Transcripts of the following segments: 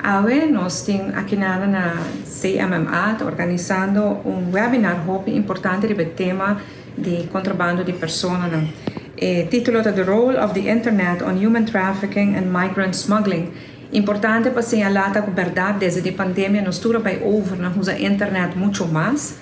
Awe nos tin aki na na CMMA ta organisando un webinar hopi importante riba tema di contrabando di persona. E titulo ta "The Role of the Internet on Human Trafficking and Migrant Smuggling". Importante pa señala cu berdad, desde e pandemia nos tur a bay over na usa internet mucho mas,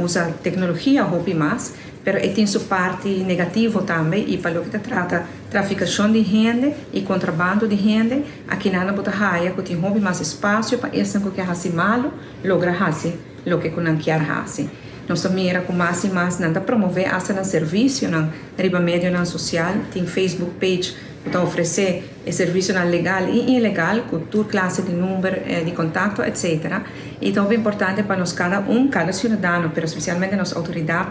usa tecnologia hopi mas, pero e tin su parti negativo tambe y pa loke ta trata traficacion di hende y contrabando di hende, aki nan bo ta haya cu tin hopi mas espacio pa esnan cu kier haci malo, logra haci loke cu nan kier haci. Nos ta mira cu mas y mas nan ta promove hasta nan servicio nan riba medio nan social, tin Facebook page cu ta ofrece e servicio nan legal y ilegal, cu tur clase di number di contacto, etc. Y ta importante pa nos cada un, cada ciudadano, pero especialmente nos autoridad,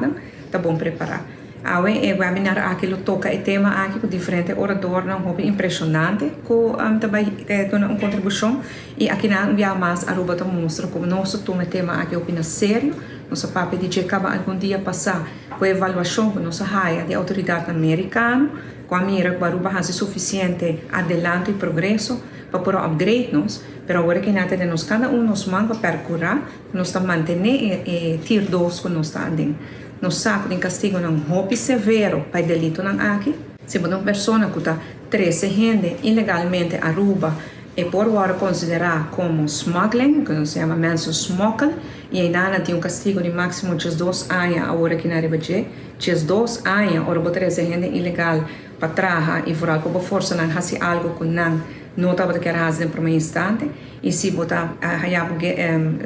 ta bon prepara. Awe e webinar aki lo toca e tema aki cu diferente orador nan hopi impresionante cu tambe duna un contribucion y aki nan bia mas Aruba ta mustra con nos ta tuma e tema aki hopi na serio. Nos a papia di dje caba algun dia pasa cu e evaluacion cu nos a haya di autoridad Americano cu a mira cu Aruba a haci suficiente adelanto y progreso pa por upgrade nos, pero awor cu ta den nos cada un nos man pa percura nos ta mantene e tier 2 cu nos ta aden. Nos sa cu tin castigo nan hopi severo pa delito nan aki. Si un persona cu ta trece hende ilegalmente Aruba e por wordo considera como smuggling, cu nos yama mensensmokkel, y ey tin un castigo di maximo 2 aña awor aki na riba dje, 2 aña, ora bo trece hende ilegal pa traha y vooral pa forsa nan haci algo cu nan no tabata kier haci den prome instante, y si bo ta haya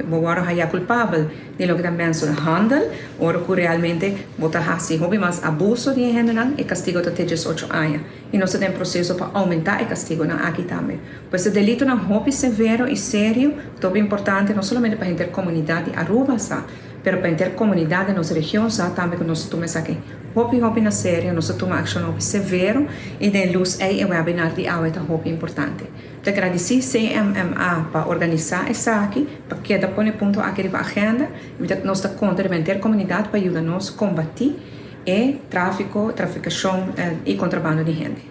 bo wordo haya culpabel di loke ta mensenhandel, ora cu realmente bo ta haci hopi mas abuso di hende nan, e castigo ta te 18 aña. Y nos tin proceso pa aumenta e castigo nan aki tambe. Pues e delito nan hopi severo y serio, hopi importante no solamente pa henter comunidad di Aruba sa, pero pa henter comunidad di nos region sa tambe cu nos tuma esaki hopi hopi na serio, nos tuma accion hopi severo y den luz ey e webinar di awe ta hopi importante. Ta gradici CMMA pa organisa esaki, pa keda pone e punto aki riba agenda, y nos ta conta riba henter comunidad pa yuda nos combati e trafico, traficacion y contrabando di hende.